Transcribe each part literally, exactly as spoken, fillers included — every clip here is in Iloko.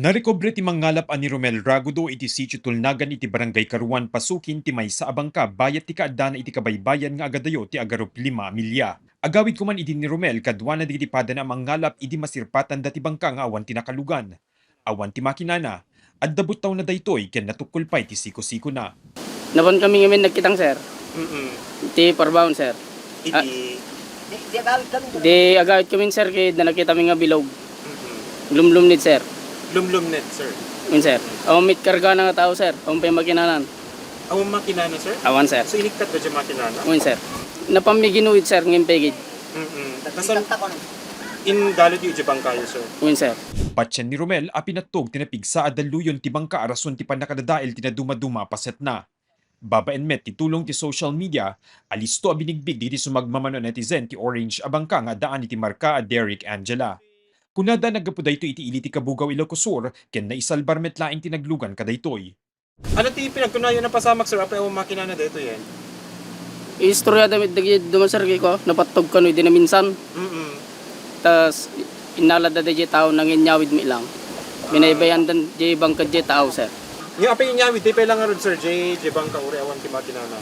Narekobre ti mangngalap a ni Romel Ragudo iti Sitio Tulnagan iti Barangay Caruan, Pasukin ti maysa a bangka bayat ti kaaddana iti kabaybayan nga agadayo ti agarup lima a milya. Agawid koma idi ni Romel kaduana dagiti padana a mangngalap idi masirpatanda ti bangka nga awan ti nakalugan. Awan ti makinana. Adda buttawna daytoy ken natukol pay ti siko-sikona. Napan kami ngamin nagkitang, sir. Mm-mm. Ti parbaon, sir. Iti? Ah, di, di agawid kami, sir, kay da nakitami nga bilog. Mm-mm. Lumlumned, sir. Lumlumned, sir. Yun, sir. Awan met kargana nga tao, sir. Awan pay makinanan. Awan makinana, sir? Awan, sir. So, inikkat da di makinana? Yun, sir. Napan mi ginuwid, sir, ngem pegid. Mm-mm. Nasan, indalud yu di bangkayo, sir? Wen, sir. Patien ni Romel a pinattog ti napigsa a dalluyon ti bangka a rason ti pannakadadael ti nadumaduma a pasetna. Babaen met ti tulong ti social media, alisto a binigbig dagiti sumagmamano a netizen ti orange a bangka nga addaan iti marka a Derek Angela. Kunada, naggapu daytoy iti ili ti Cabugao, Ilocos Sur, ken naisalbar met laeng ti naglugan kadaytoy. Ano ti pinagkunayo napasamak, sir? Apay awan makinana daytoyen? Istorya da met dagiti duma, sir, kay ko, napattog kano idi naminsan. Mm-mm. Tas, innala da di tao, nanginyawid mi lang. Binaybayan dan di bangka di tao, sir. Nga apay inyawid, di pay lang ngarud, sir, di, di bangka uri awan ti makinana.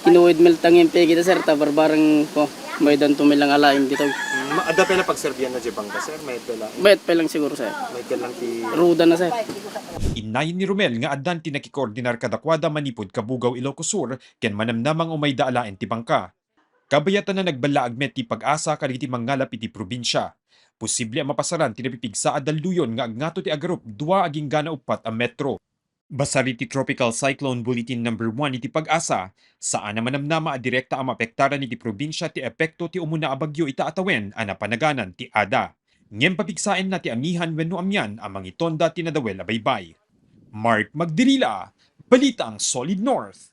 Kinuwid mi lang ngem pegid, sir, ta barbareng ko. Maydan to mi lang alaen ditoy. Mm, adda pay la pagserbian na di bangka, sir? Mayat pay la? Mayat pay lang siguro, sir. Mayat pay lang ti ruda na, sir. Innayon ni Romel nga addan ti nakikoordinar kadakuada manipud Cabugao, Ilocos Sur, ken manamnama nga umayda alaen ti bangka. Kabayatan a nagballaag met ti PAGASA kadagiti mangngalap iti probinsia. Posible a mapasaran ti napipigsa a dalluyon nga agngato ti agarup dua agingga uppat a metro. Basar iti Tropical Cyclone Bulletin Number One iti PAGASA, saan a manamnama a direkta a maapektaran iti probinsia ti epekto ti umuna a bagyo ita a tawen a napanaganan ti Ada. Ngem papigsaenna ti amihan wenno amian a mangitonda ti nadawel a baybay. Mark Magdirila, Balitang Solid North.